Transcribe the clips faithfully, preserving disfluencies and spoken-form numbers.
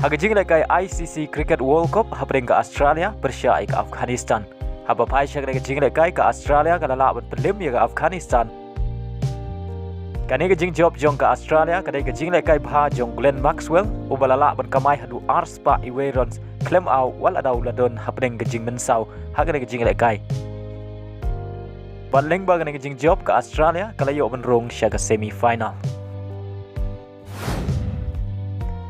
Ha ka jinglehkai I C C Cricket World Cup hapdeng ka Australia pyrshah ïa ka Afghanistan. Haba phai sha kane ka jinglehkai ka Australia ka la lah ban pynliem ïa ka Afghanistan. Kane ka jingjop jong ka Australia ka dei ka jinglehkai bha jong Glenn Maxwell, uba la lah ban kamai haduh ar spah iwei runs khlem out wat la da u la don hapdeng ka jingmynsaw ha kane ka jinglehkai. Bad lyngba kane ka jingjop ka Australia ka la ïoh ban rung sha ka semi final.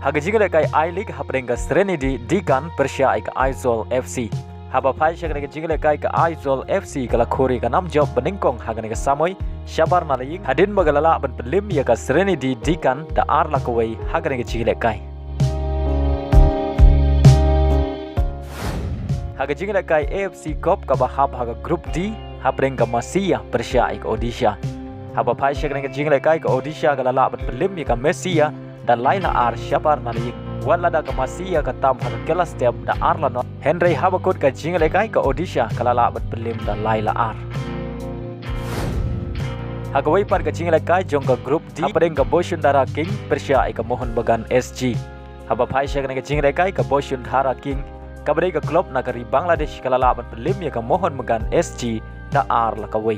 Ha ka jinglehkai I-League hapdeng ka Serenity Deacon pyrshah ïa ka Aizawl F C. Haba phai sha kane ka jinglehkai ka Aizawl F C ka la khur ïa ka nam jop banyngkong ha kane ka samoi shabar na la ïing hadien ba ka la lah ban pynliem ïa ka Serenity Deacon da ar la kawei ha kane ka jinglehkai. Ha ka jinglehkai A F C Cup kaba hap ha ka Group D hapdeng ka Massiya pyrshah ïa ka Odisha. Haba phai sha kane ka jinglehkai ka Odisha ka la lah ban pynliem ïa ka Massiya da lai la ar shabar na la ïing. Wat la da ka Massiya ka tam ha ka kylla step da ar la not, hynrei haba kut ka jinglehkai ka Odisha ka la lah ban pynliem da lai la ar. Ha kawei pat ka jinglehkai jong ka Group D hapdeng ka Bosundhara King pyrshah ïa ka Mohun Bagan S G. Haba phai sha kane ka jinglehkai ka Bosundhara King kaba dei ka club na ka ri Bangladesh ka la lah ban pynliem ïa ka Mohun Bagan S G da ar la kawei.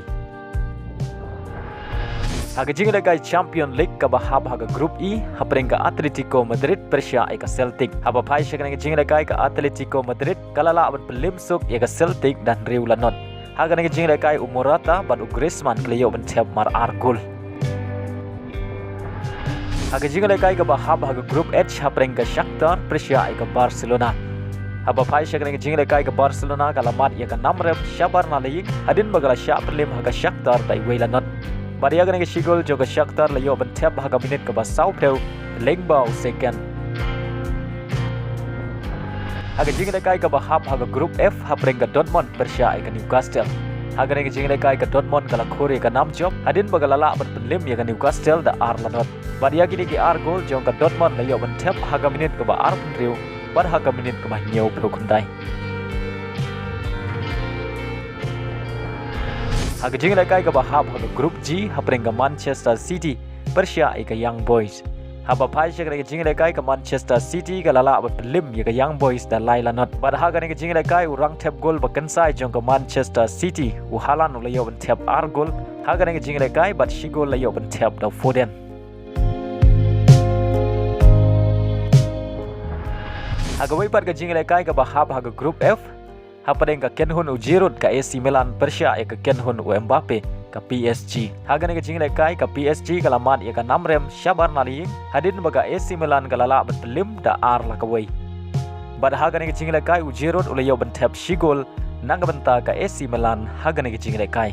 Ha ka jinglehkai Champion League kaba hap ha ka Group E hapdeng ka Atletico Madrid pyrshah ïa ka Celtic. Haba phai sha kane ka jinglehkai ka Atletico Madrid ka la lah ban pynliem suk ïa ka Celtic da hynriew la not. Ha kane ka jinglehkai u Morata bad u Griezmann ki la ïoh ban thep mar ar gol. Ha ka jinglehkai kaba hap ha ka Group H hapdeng ka Shakhtar pyrshah ïa ka Barcelona. Haba phai sha kane ka jinglehkai ka Barcelona ka la mad ïa ka nam rem shabar na la ïing hadien ba ka la shah pynliem ha ka Shakhtar da iwei la not. Bad ïa kane ka shi gol jong ka Shakhtar la ïoh ban thep ha ka minit kaba sawphew lyngba u Seken. Ha ka jinglehkai kaba hap ha ka Group F hapdeng ka Dortmund pyrshah ïa ka Newcastle. Ha kane ka jinglehkai ka Dortmund ka la khur ïa ka nam jop hadien ba ka la lah ban pynliem ïa ka Newcastle da ar la not. Bad ïa kine ki ar gol jong ka Dortmund la ïoh ban thep ha ka minit kaba arphew hynriew bad ha ka minit kaba hynñiewphew khyndai. Ha ka jinglehkai kaba hap ha ka Group G hapdeng ka Manchester City pyrshah ïa ka Young Boys. Haba phai sha kane ka jinglehkai ka Manchester City ka la lah ban pynliem ïa ka Young Boys da lai la not. Bad ha kane ka jinglehkai u rangthep gol ba kynsai jong ka Manchester City u Haaland u la ïoh ban thep ar gol ha kane ka jinglehkai bad shi gol la ïoh ban thep da u Foden. Ha kawei pat ka jinglehkai kaba hap ha ka Group F hapdeng ka kynhun u Giroud ka A C Milan pyrshah ïa ka kynhun u Mbappe ka P S G. Ha kane ka jinglehkai ka P S G ka la mad ïa ka nam rem shabar na la ïing hadien ba ka A C Milan ka la lah ban pynliem da ar la kawei. Bad ha kane ka jinglehkai u Giroud u la ïoh ban thep shi gol na ka bynta ka A C Milan ha kane ka jinglehkai.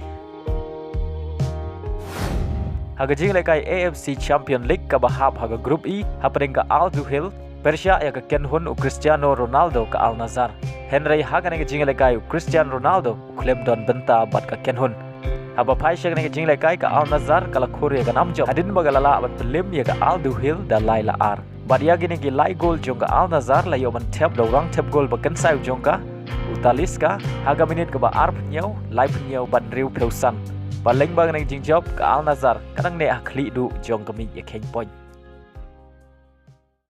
Ha ka jinglehkai A F C Champion League kaba hap ha ka Group E hapdeng ka Al Duhail pyrshah ïa ka kynhun u Cristiano Ronaldo ka Al Nassr. Hynrei ha kane ka jinglehkai u Cristiano Ronaldo u khlem don bynta bad ka kynhun. Haba phai sha kane ka jinglehkai ka Al Nassr ka la khur ïa ka nam jop hadien ba ka la lah ban pynliem ïa ka Al Duhail da lai la ar. Bad ïa kine ki lai gol jong ka Al Nassr la ïoh ban thep da u rangthep gol ba kynsai u jong ka u Talisca ha ka minit kaba arphew hynñiew, laiphew hynñiew bad hynriewphew san. Bad lyngba kane ka jingjop ka Al Nassr ka dang neh ha khlieh duh jong ka miej ïakheiñ point.